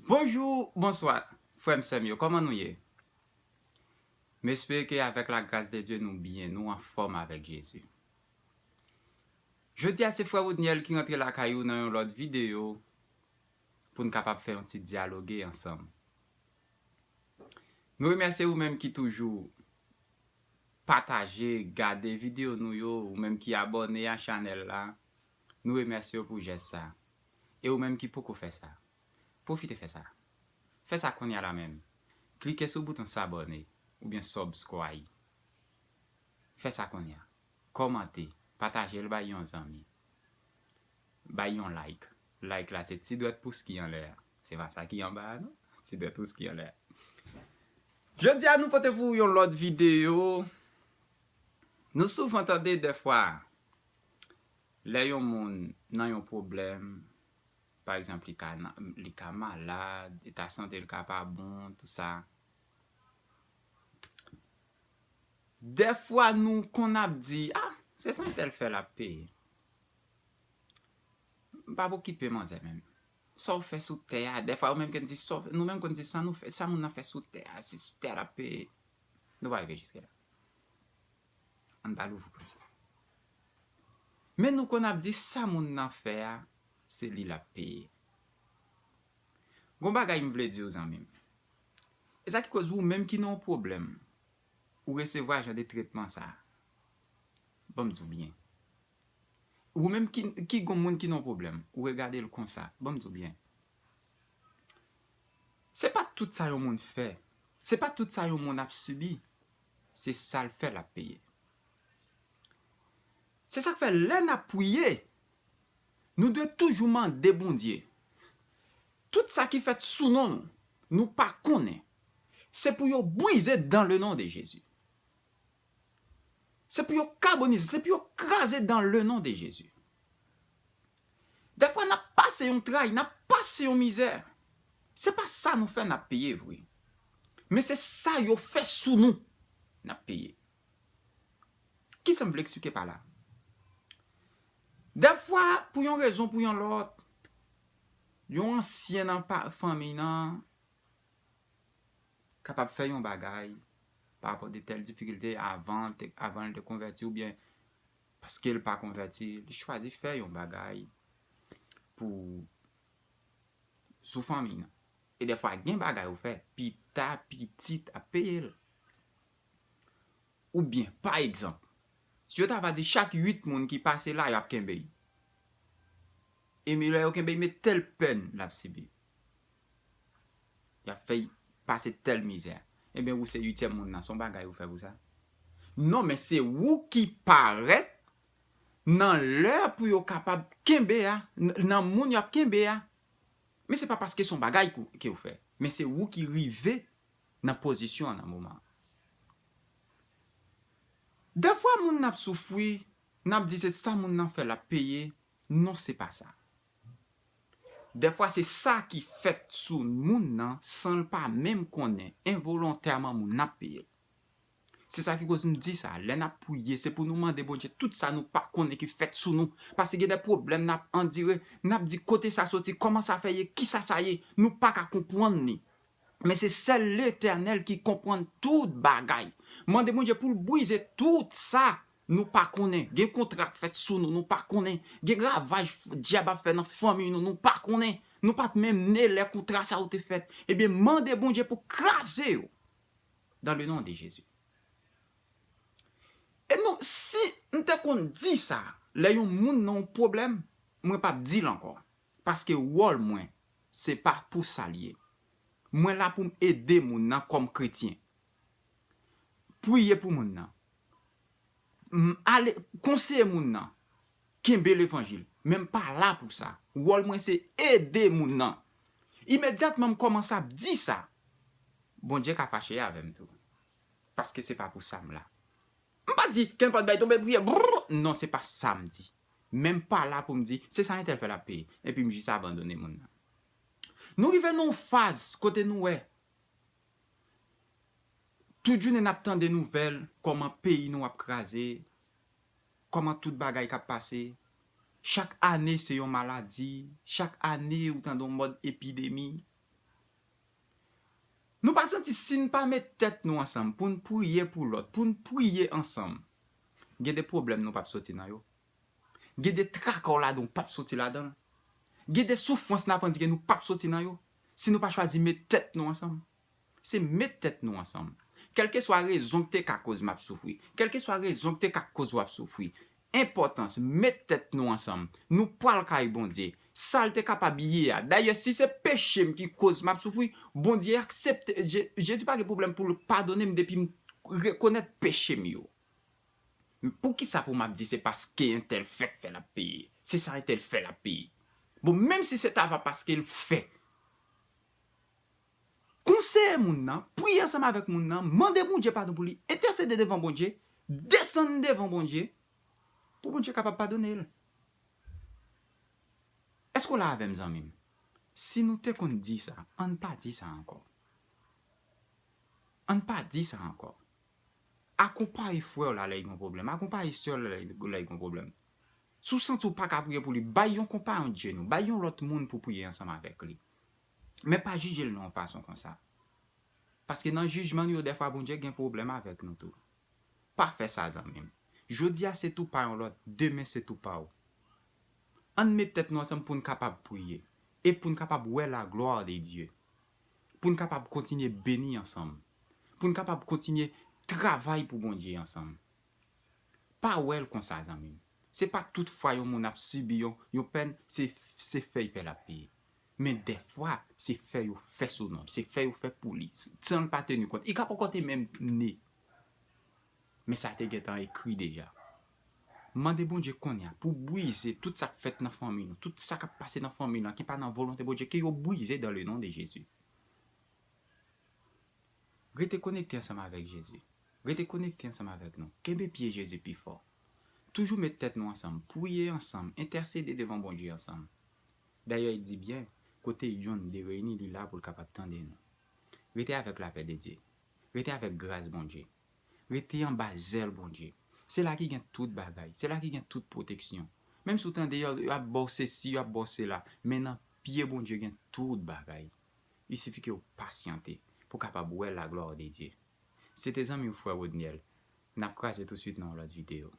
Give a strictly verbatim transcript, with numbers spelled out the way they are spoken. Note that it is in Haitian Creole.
Bonjou, bonswa, frè m, sè m yo, kòman nou ye? M espere ke avèk la gras de Dye nou byen, nou anfòm avèk Jezi. Jodi a se frè Woodniel ki rantre lakay ou nan yon lòt videyo pou n kapab fè yon ti dyaloge ansanm. Nou remèsye ou menm ki toujou pataje, gade videyo nou yo, ou menm ki abòne a chanèl la, nou remèsye w pou jès sa. E ou menm ki poko fè sa, pwofite fè sa. Fè sa kounye a la menm. Klike sou bouton s'abonner oubyen subscribe. Fè sa kounye a. Kòmante, pataje l bay yon zanmi. Bay yon like. Like la se ti dwèt pous ki anlè a. Se pa sa ki anba a non. Ti dwèt pous ki anlè a. Jodi a nou pote pou ou yon lòt videyo. Nou souvan tande dèfwa lè yon moun nan yon pwoblèm, pa egzanp, li ka, li ka malad, eta sante l ka pa bon, tout sa. Dèfwa nou konn ap di, ah, se sa entèl fè l ap peye. M pa okipe manzè menm. Sa w fè sou tè a, dèfwa ou menm konn di, sa w fè, nou menm konn di sa nou fè, sa moun nan fè sou tè a, se sou tè a l ap peye. Nou pa rive jiske la. Ann pa louvri pou sa. Men nou konn ap di sa moun nan fè a, se li l ap peye. Gon bagay m vle di w, zanmi m. E sa ki koz ou menm ki nan yon pwoblèm, ou resevwa jan de tretman sa a. Ban m di w byen. Ou menm ki, ki gon moun ki nan yon pwoblèm, ou regade l konsa. Ban m di w byen. Se pa tout sa yon moun fè. Se pa tout sa yon moun ap sibi. Se sa l fè l ap peye. Se sa k fè lè n ap priye, nou dwe toujou mande Bondye. Tout sa ki fèt sou non nou, nou pa konnen. Se pou yo brize dans le nom de Jésus. Se pou yo kabonize, se pou yo kraze dans le nom de Jésus. Dèfwa n ap pase yon tray, n ap pase yon mizè. Se pa sa nou fè n ap peye vre. Men se sa yo fè sou nou, n ap peye. Kisa m vle eksplike pa la? Dèfwa, pou yon rezon, pou yon lòt, yon ansyen nan pa, fanmi nan kapab fè yon bagay pa rapò de tèl difikilte avan, te, avan l te konvèti oubyen paske l pa konvèti, li chwazi fè yon bagay pou sou fanmi nan. E dèfwa gen bagay ou fè, pita pitit ap peye l. Oubyen, pa egzanp, si yo ta va di chak uit moun ki pase la, y ap kenbe y. E men lè yo kenbe y, men tèl pèn l ap sibi. Y ap fè y pase tèl mizè. Ebyen, ou se uityèm moun nan, se yon bagay ou fè pou sa? Non, men se ou ki parèt nan lè pou yo kapab kenbe a, n-, nan moun y ap kenbe a. Men se pa paske se yon bagay ke, ke w fè, men se ou ki rive nan pozisyon an nan moman an. Dèfwa moun n ap soufri, n ap di se sa moun nan fè l ap peye. Non, se pa sa. Dèfwa se sa ki fèt sou moun nan san l pa menm konnen, envolontèman moun nan ap peye l. Se sa ki koz m di sa, lè n ap priye, se pou nou mande Bondye tout sa nou pa konnen ki fèt sou nou. Paske gen de pwoblèm n ap andire, n ap di kote sa soti, kòman sa fè ye, kisa sa ye, nou pa ka konprann li. Men se sèl Letènèl ki konprann tout bagay. Mande Bondye pou l brize tout sa nou pa konnen. Gen kontra k fèt sou nou, nou pa konnen. Gen ravaj f-, dyab ap fè nan fanmi nou, nou pa konnen. Nou pa t menm ne lè kontra sa yo te fèt. Ebyen, mande Bondye pou kraze yo. Dans le nom de Jésus. E non, si m te konn di sa, lè yon moun nan yon pwoblèm, mwen p ap di l ankò. Paske wòl mwen, se pa pou sa l ye. Mwen la pou m ede moun nan kòm kretyen. Priye pou moun nan. M ale konseye moun nan. Kenbe levanjil. Men m pa la pou sa. Wòl mwen se ede moun nan. Imedyatman m kòmanse ap di sa, Bondye ka fache avè m tou. Paske se pa pou sa m la. M pa di, kenpòt bay tonbe priye, brrr, non, se pa sa m di. Men m pa la pou m di, se sa entèl fè l ap peye. Epi m jis abandone moun nan. Nou rive nan yon faz kote nou wè, tout jounen n ap tande nouvèl, kòman peyi nou ap kraze, kòman tout bagay k ap pase. Chak ane se yon maladi, chak ane ou tande yon mòd epidemi. Santi si n pa met tèt nou ansanm pou n priye pou lòt, pou n priye ansanm, gen de pwoblèm nou p ap soti nan yo. Gen de traka w ladan w p ap soti ladan l. Gen de soufrans n ap andire nou p ap soti nan yo si nou pa chwazi met tèt nou ansanm. Se met tèt nou ansanm. Kèlkeswa rezon k te ka koz m ap soufri, kèlkeswa rezon k te ka koz w ap soufri, enpòtans met tèt nou ansanm. Nou pral kay Bondye. Sa l te kapab ye a. Dayè, si se peche m ki koz m ap soufri, Bondye aksepte. Je- Jezi pa gen pwoblèm pou l padone m depi m rekonèt peche m yo. Poukisa pou m ap di se paske entèl fè k fè l ap peye? Se sa entèl fè l ap peye. Bon, menm si se ta va paske l fè, konseye moun nan, priye ansanm avèk moun nan, mande Bondye padon pou li, entèsede devan Bondye, desann devan Bondye, pou Bondye kapab padone l. Èske w la avè m, zanmi m? Si nou te konn di sa, ann pa di sa ankò. Ann pa di sa ankò. Akonpaye frè w la lè l gen yon pwoblèm. Akonpaye sè w la lè l gen yon pwoblèm. Si w santi w pa ka priye pou li, bay yon konpayon djenou, bay yon lòt moun pou priye ansanm avèk li. Men pa jije l nan yon fason konsa. Paske nan jijman nou yo, dèfwa Bondye gen pwoblèm avèk nou tou. Pa fè sa, zanmi m. Jodi a se tou pa yon lòt, demen se tou pa w. Ann met tèt nou ansanm pou n kapab priye e pou n kapab wè la gloire de Dieu. Pou n kapab kontinye beni ansanm. Pou n kapab kontinye travay pou Bondye ansanm. Pa wè l konsa, zanmi m. Se pa tout fwa yon moun ap sibi yon, yon pèn, se, se fè y fè l ap peye. Men dèfwa, se fè yo fè sou non l, se fè yo fè pou li, san l pa teni kont. Li ka poko te menm ne. Men sa te gentan ekri deja. Mande Bondye kounye a pou brize tout sa k fèt nan fanmi nou, tout sa k ap pase nan fanmi nou ki pa nan volonte Bondye, ke yo brize dans le nom de Jésus. Rete konekte ansanm avèk Jezi. Rete konekte ansanm avèk nou. Kenbe pye Jezi pi fò. Toujou met tèt nou ansanm, priye ansanm, entèsede devan Bondye ansanm. Dayè, li di byen, kote yonn, de reyini, li la pou l kapab tande nou. Rete avèk lapè de Dye. Rete avèk gras Bondye. Rete anba zèl Bondye. Se la ki gen tout bagay. Se la ki gen tout pwoteksyon. Menm si w tande yo, yo ap ba w sesi, yo ap ba w sela, men nan pye Bondye gen tout bagay. Il sifi ke w pasyante pou w kapab wè la gloire de Dieu. Se te zanmi w frè Rodniel. N ap kraze tousuit nan yon lòt videyo.